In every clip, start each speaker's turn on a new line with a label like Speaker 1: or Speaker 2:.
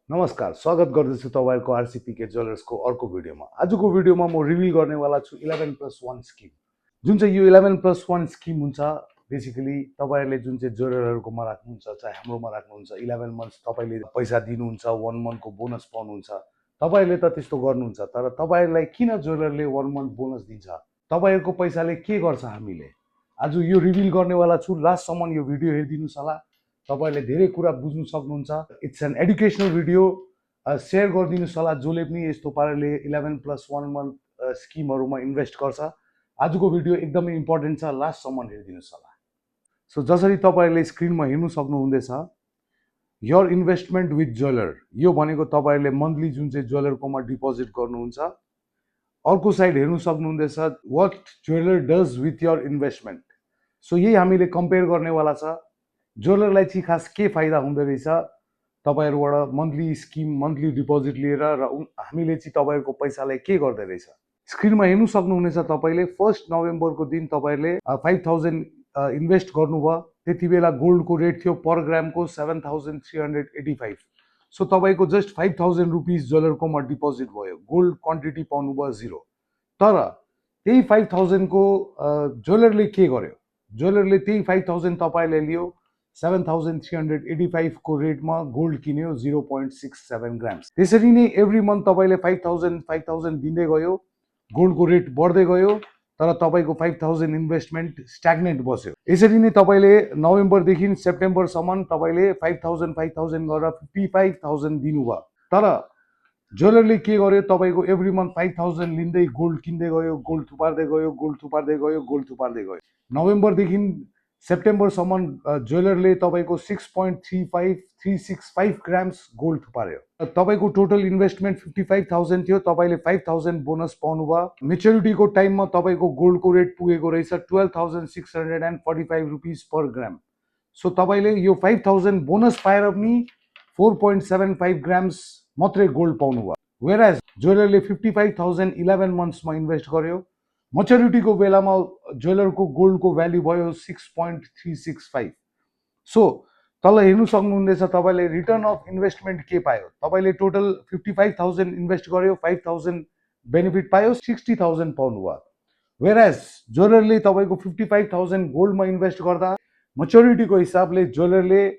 Speaker 1: नमस्कार, स्वागत गर्दछु तपाईहरुको आरसीपीके ज्वेलर्सको अर्को भिडियोमा। आजको भिडियोमा म रिभिल गर्नेवाला छु 11+1 स्किम। जुन चाहिँ यो 11+1 स्किम हुन्छ, बेसिकली तपाईहरुले जुन चाहिँ ज्वेलरहरुकोमा राख्नुहुन्छ, चाहे हाम्रोमा राख्नुहुन्छ, 11 मन्थ्स तपाईले पैसा दिनुहुन्छ, 1 मन्थको बोनस पाउनुहुन्छ। तपाईहरुले त त्यस्तो गर्नुहुन्छ, तर तपाईहरुलाई किन ज्वेलरले 1 मन्थ बोनस दिन्छ? तपाईहरुको पैसाले के गर्छ हामीले? आज यो रिभिल गर्नेवाला छु। लास्टसम्म यो भिडियो हेरिदिनुस् होला। तपाईहरुले धेरै कुरा बुझ्न सक्नुहुन्छ। It's an educational video. Share गरिदिनुस् होला जसले पनि यस्तो पाराले 11+1 मन्थ स्किमहरुमा इन्भेस्ट गर्छ। आजको भिडियो एकदमै इम्पोर्टेन्ट छ, लास्टसम्म हेरिदिनुस् होला। सो जसरी तपाईहरुले स्क्रिनमा हेर्न सक्नुहुँदैछ, योर इन्भेस्टमेन्ट विथ ज्वेलर, यो भनेको तपाईहरुले मन्थली जुन चाहिँ ज्वेलरकोमा डिपोजिट गर्नुहुन्छ। अर्को साइड हेर्न सक्नुहुँदैछ, what jeweller does with your investment. So यही हामीले कम्पेयर गर्नेवाला छ। ज्वेलरलाई चाहिँ खास के फाइदा हुँदो रहेछ तपाईहरुबाट मन्थली स्किम, मन्थली डिपोजिट लिएर, र हामीले चाहिँ तपाईहरुको पैसालाई के गर्दै रहेछ। स्क्रिनमा हेर्न सक्नुहुनेछ, तपाईले 1 नोभेम्बरको दिन तपाईहरुले 5000 इन्भेस्ट गर्नुभयो। त्यति बेला गोल्डको रेट थियो पर ग्रामको 7385। सो तपाईको जस्ट 5000 रुपीस ज्वेलरकोमा डिपोजिट भयो। गोल्ड क्वान्टिटी पाउनुभयो 0। तर त्यही 5000 को ज्वेलरले के गर्यो? ज्वेलरले त्यही 5000 तपाईले लियो, 7385 को रेटमा गोल्ड किन्यो 0.67 ग्राम्स। त्यसरी नै एभ्री मन्थ तपाईले 5000 दिँदै गयो, गोल्डको रेट बढ्दै गयो, तर तपाईको 5000 इन्भेस्टमेन्ट स्ट्याग्नेन्ट बस्यो। यसरी नै तपाईले नोभेम्बरदेखि सेप्टेम्बरसम्म तपाईले 5000 गरेर 55000 दिनुभयो। तर ज्वेलरले के गर्यो? तपाईको एभ्री मन्थ 5000 लिँदै गोल्ड किन्दै गयो, गोल्ड थुपार्दै गयो, गोल्ड थुपार्दै गयो, गोल्ड थुपार्दै गयो। नोभेम्बरदेखि सेप्टेम्बरसम्म ज्वेलरले तपाईको 6.35365 ग्राम्स गोल्ड थुपार्यो। तपाईको टोटल इन्भेस्टमेन्ट 55000 थियो, तपाईले 5000 बोनस पाउनुभयो। मेच्युरिटीको टाइममा तपाईको गोल्डको रेट पुगेको रहेछ 12645 रुपीस पर ग्राम। सो तपाईले यो 5000 बोनस पाएर पनि 4.75 ग्राम्स मात्रै गोल्ड पाउनुभयो। वेयरएज ज्वेलरले 55000 11 मन्थ्समा इन्भेस्ट गर्यो। मेच्युरिटीको बेलामा ज्वेलरको गोल्डको भ्यालु भयो 6.365। सो तल हेर्न सक्नुहुँदैछ, तपाईले रिटर्न अफ इन्भेस्टमेन्ट के पायो? तपाईले टोटल 55000 इन्भेस्ट गर्यो, 5000 बेनिफिट पायो, 60000 पाउनुभयो। वेयरएज ज्वेलरले तपाईको 55000 गोल्डमा इन्भेस्ट गर्दा मेच्युरिटीको हिसाबले ज्वेलरले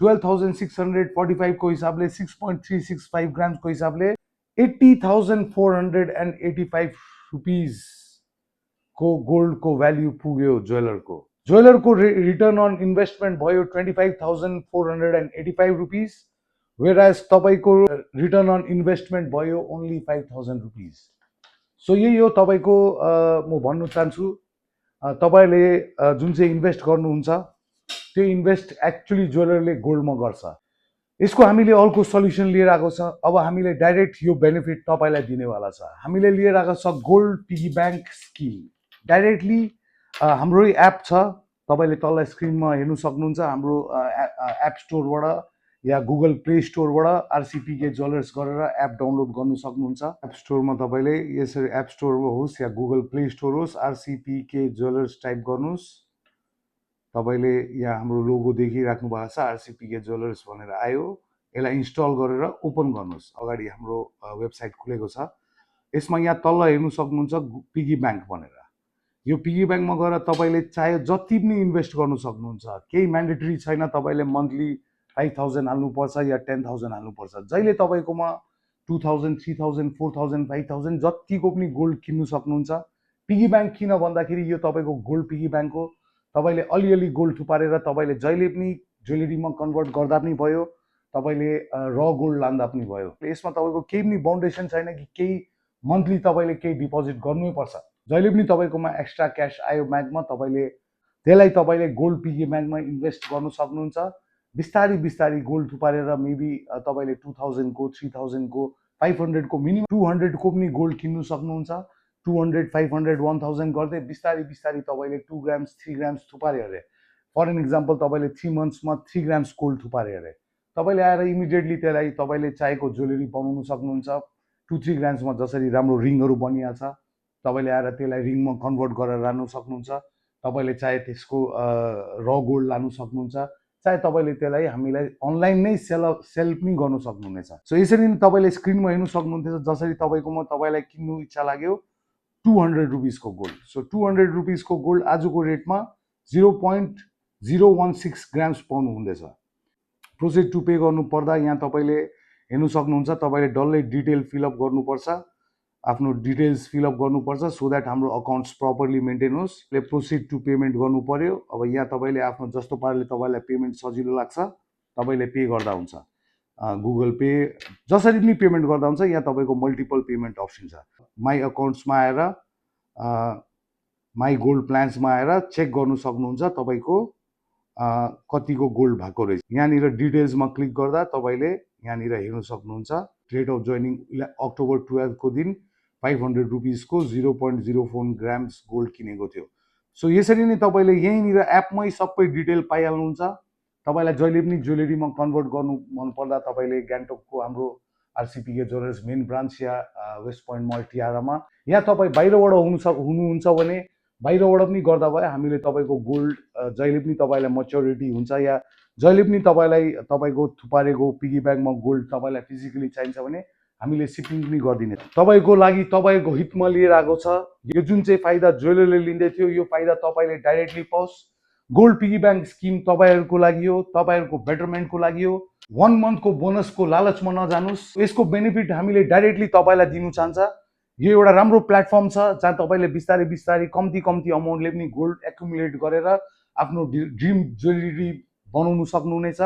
Speaker 1: 12645 को हिसाबले 6.365 ग्राम्सको हिसाबले 80485 रुपीस को गोल्ड को भ्यालु पुग्यो ज्वेलरको। ज्वेलरको रिटर्न अन इन्भेस्टमेन्ट भयो 25485 रुपीस, वेयरएज तपाईको रिटर्न अन इन्भेस्टमेन्ट भयो ओन्ली 5000 रुपीस। सो यही हो तपाईको म भन्न चाहन्छु, तपाईले जुन चाहिँ इन्भेस्ट गर्नुहुन्छ त्यो इन्भेस्ट एक्चुअली ज्वेलरले गोल्डमा गर्छ। यसको हामीले अर्को सल्युसन लिएर आएको छ। अब हामीले डाइरेक्ट यो बेनिफिट तपाईलाई दिनेवाला छ। हामीले लिएर आएको छ gold piggy bank scheme. Directly हाम्रो एप छ, तपाईले तल स्क्रिनमा हेर्न सक्नुहुन्छ। हाम्रो एप स्टोरबाट या गुगल प्ले स्टोरबाट आरसीपीके ज्वेलर्स गरेर एप डाउनलोड गर्नु सक्नुहुन्छ। एप स्टोरमा तपाईले यसरी एप स्टोरमा होस् या गुगल प्ले स्टोर होस्, आरसीपीके ज्वेलर्स टाइप गर्नुस्। तपाईले यहाँ हाम्रो लोगो देखिराख्नु भएको छ, आरसीपीके ज्वेलर्स भनेर आयो। यसलाई इन्स्टल गरेर ओपन गर्नुस्। अगाडि हाम्रो वेबसाइट खुलेको छ। यसमा यहाँ तल हेर्न सक्नुहुन्छ पिगी बैंक भनेर। यो पिगी बैंकमा गएर तपाईले चाहे जति पनि इन्भेस्ट गर्न सक्नुहुन्छ। केही म्यान्डेटरी छैन तपाईले मन्थली 5000 हाल्नुपर्छ या 10000 हाल्नुपर्छ। जहिले तपाईकोमा 2000 3000 4000 5000 जतिको पनि गोल्ड किन्नु सक्नुहुन्छ। पिगी बैंक किन भन्दाखेरि यो तपाईको गोल्ड पिगी बैंक हो। तपाईले अलिअलि गोल्ड थुपारेर तपाईले जहिले पनि ज्वेलरीमा कन्भर्ट गर्दा पनि भयो, तपाईले र गोल्ड लान्दा पनि भयो। यसमा तपाईको केही पनि बाउन्डेसन छैन कि केही मन्थली तपाईले केही डिपोजिट गर्नै पर्छ। जहिले पनि तपाईकोमा एक्स्ट्रा क्याश आयो ब्याङ्कमा, तपाईले त्यसलाई तपाईले गोल्ड पिगी बैंकमा इन्भेस्ट गर्न सक्नुहुन्छ। बिस्तारी बिस्तारी गोल्ड थुपारेर मेबी तपाईले 2000 को 3000 को 500 को मिनिमम 200 को पनि गोल्ड किन्नु सक्नुहुन्छ। 200 500 1000 गर्दै बिस्तारी बिस्तारी तपाईले 2 ग्राम्स 3 ग्राम्स थुपारे अरे। फर एन एक्जाम्पल तपाईले 3 मन्थ्समा 3 ग्राम्स गोल्ड थुपारे अरे, तपाईले आएर इमिडिएटली त्यसलाई तपाईले चाहेको ज्वेलरी बनाउन सक्नुहुन्छ। 2-3 ग्राम्समा जसरी राम्रो रिङहरू बनिहाल्छ, तपाईले आएर त्यसलाई रिङमा कन्भर्ट गरेर लानु सक्नुहुन्छ। तपाईले चाहे त्यसको र गोल्ड लानु सक्नुहुन्छ, चाहे तपाईँले त्यसलाई हामीलाई अनलाइन नै सेल पनि गर्नु सक्नुहुनेछ। सो यसरी नै तपाईँले स्क्रिनमा हेर्नु सक्नुहुन्थ्यो जसरी तपाईँलाई किन्नु इच्छा लाग्यो 200 रुपिसको गोल्ड। सो 200 रुपिसको गोल्ड आजको रेटमा 0.016 ग्राम्स पाउनु हुँदैछ। प्रोसेड टु पे गर्नु पर्दा यहाँ तपाईँले हेर्नु सक्नुहुन्छ, तपाईँले डल्लै डिटेल फिलअप गर्नुपर्छ, आफ्नो डिटेल्स फिलअप गर्नुपर्छ सो द्याट हाम्रो अकाउन्ट्स प्रपरली मेन्टेन होस्। प्रोसिड टु पेमेन्ट गर्नु पर्यो। अब यहाँ तपाईँले आफ्नो जस्तो पाराले तपाईँलाई पेमेन्ट सजिलो लाग्छ तपाईँले पे गर्दा हुन्छ, गुगल पे जसरी पनि पेमेन्ट गर्दा हुन्छ। यहाँ तपाईँको मल्टिपल पेमेन्ट अप्सन छ। माई अकाउन्ट्समा आएर माई गोल्ड प्लान्समा आएर चेक गर्नु सक्नुहुन्छ तपाईँको कतिको गोल्ड भएको रहेछ। यहाँनिर डिटेल्समा क्लिक गर्दा तपाईँले यहाँनिर हेर्नु सक्नुहुन्छ डेट अफ जोइनिङ अक्टोबर 12 को दिन 500 रुपिसको 0.04 ग्राम्स गोल्ड किनेको थियो। सो यसरी नै तपाईँले यहीँनिर एपमै सबै डिटेल पाइहाल्नुहुन्छ। तपाईँलाई जहिले पनि ज्वेलरीमा कन्भर्ट गर्नु मन पर्दा तपाईँले गान्तोकको हाम्रो आरसीपीके ज्वेलर्स मेन ब्रान्च या वेस्ट पोइन्ट मल टिआरामा, यहाँ तपाईँ बाहिरबाट हुनुहुन्छ भने बाहिरबाट पनि गर्दा भयो। हामीले तपाईँको गोल्ड जहिले पनि तपाईँलाई मच्योरिटी हुन्छ या जहिले पनि तपाईँलाई तपाईँको थुपारेको पिगी ब्यागमा गोल्ड तपाईँलाई फिजिकली चाहिन्छ भने हामीले सिपिङ पनि गरिदिने तपाईँको लागि तपाईँको हितमा लिएर आएको छ। यो जुन चाहिँ फाइदा ज्वेलरले लिँदै थियो यो फाइदा तपाईँले डाइरेक्टली पाओस्। गोल्ड पिगी ब्याङ्क स्किम तपाईँहरूको लागि हो, तपाईँहरूको बेटरमेन्टको लागि हो। 1 मन्थको बोनसको लालचमा नजानुस्। यसको बेनिफिट हामीले डाइरेक्टली तपाईँलाई दिनु चाहन्छ। यो एउटा राम्रो प्लेटफर्म छ जहाँ तपाईँले बिस्तारै बिस्तारै कम्ती अमाउन्टले पनि गोल्ड एक्युमुलेट गरेर आफ्नो ड्रिम ज्वेलरी बनाउनु सक्नुहुनेछ।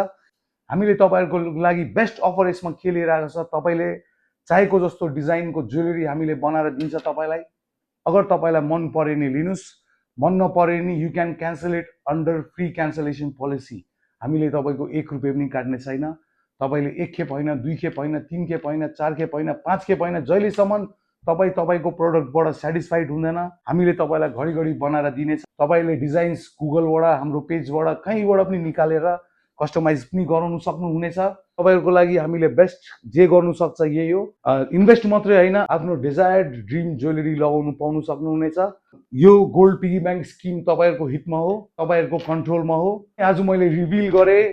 Speaker 1: हामीले तपाईँहरूको लागि बेस्ट अफर यसमा के लिएर आएको छ, तपाईँले चाहेको जस्तो डिजाइनको ज्वेलरी हामीले बनाएर दिन्छ तपाईँलाई। अगर तपाईँलाई मन परे नि लिनुहोस्, मन नपरे नि you can cancel it under free cancellation policy. हामीले तपाईँको 1 रुपियाँ पनि काट्ने छैन। तपाईँले 1 खेप होइन, 2 खेप होइन, 3 खेप होइन, 4 खेप होइन, 5 खेप होइन, जहिलेसम्म तपाईँको प्रोडक्टबाट सेटिस्फाइड हुँदैन हामीले तपाईँलाई घरिघरि बनाएर दिनेछ। तपाईँले डिजाइन्स गुगलबाट हाम्रो पेजबाट कहीँबाट पनि निकालेर कस्टमाइज पनि गराउनु सक्नुहुनेछ। तपाईँहरूको लागि हामीले बेस्ट जे गर्नु सक्छ यही हो। इन्भेस्ट मात्रै होइन, आफ्नो डिजायर्ड ड्रिम ज्वेलरी लगाउनु पाउनु सक्नुहुनेछ। यो गोल्ड पिगी ब्याङ्क स्किम तपाईँहरूको हितमा हो, तपाईँहरूको कन्ट्रोलमा हो। आज मैले रिभिल गरेँ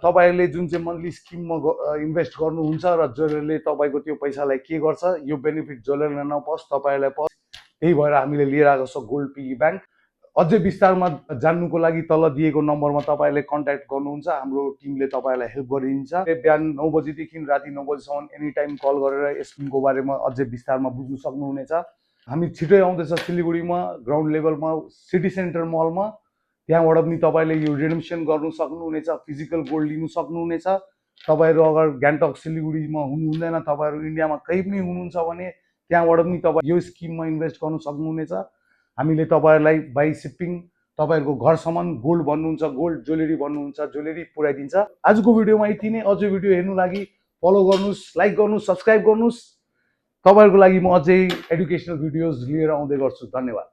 Speaker 1: तपाईँहरूले जुन चाहिँ मन्थली स्किममा इन्भेस्ट गर्नुहुन्छ र ज्वेलरले तपाईँको त्यो पैसालाई के गर्छ, यो बेनिफिट ज्वेलरले नपाओस् तपाईँहरूलाई पाओस्। त्यही भएर हामीले लिएर आएको छ गोल्ड पिगी ब्याङ्क। अझै विस्तारमा जान्नुको लागि तल दिएको नम्बरमा तपाईँले कन्ट्याक्ट गर्नुहुन्छ, हाम्रो टिमले तपाईँलाई हेल्प गरिदिन्छ। बिहान 9 बजीदेखि राति 9 बजीसम्म एनी टाइम कल गरेर स्किमको बारेमा अझै विस्तारमा बुझ्नु सक्नुहुनेछ। हामी छिटै आउँदैछ सिलिगुडीमा ग्राउन्ड लेभलमा सिटी सेन्टर मलमा, त्यहाँबाट पनि तपाईँले यो रिडेम्सन गर्नु सक्नुहुनेछ, फिजिकल गोल्ड लिनु सक्नुहुनेछ। तपाईँहरू अगर गान्तोक सिलिगुडीमा हुनुहुँदैन, तपाईँहरू इन्डियामा कहीँ पनि हुनुहुन्छ भने त्यहाँबाट पनि तपाईँ यो स्किममा इन्भेस्ट गर्नु सक्नुहुनेछ। हामीले तपाईँहरूलाई बाई सिपिङ तपाईँहरूको घरसम्म गोल्ड भन्नुहुन्छ गोल्ड, ज्वेलरी भन्नुहुन्छ ज्वेलरी पुऱ्याइदिन्छ। आजको भिडियोमा यति नै। अझै भिडियो हेर्नु लागि फलो गर्नुहोस्, लाइक गर्नुहोस्, सब्सक्राइब गर्नुहोस्। तपाईँहरूको लागि म अझै एडुकेसनल भिडियोज लिएर आउँदै गर्छु। धन्यवाद।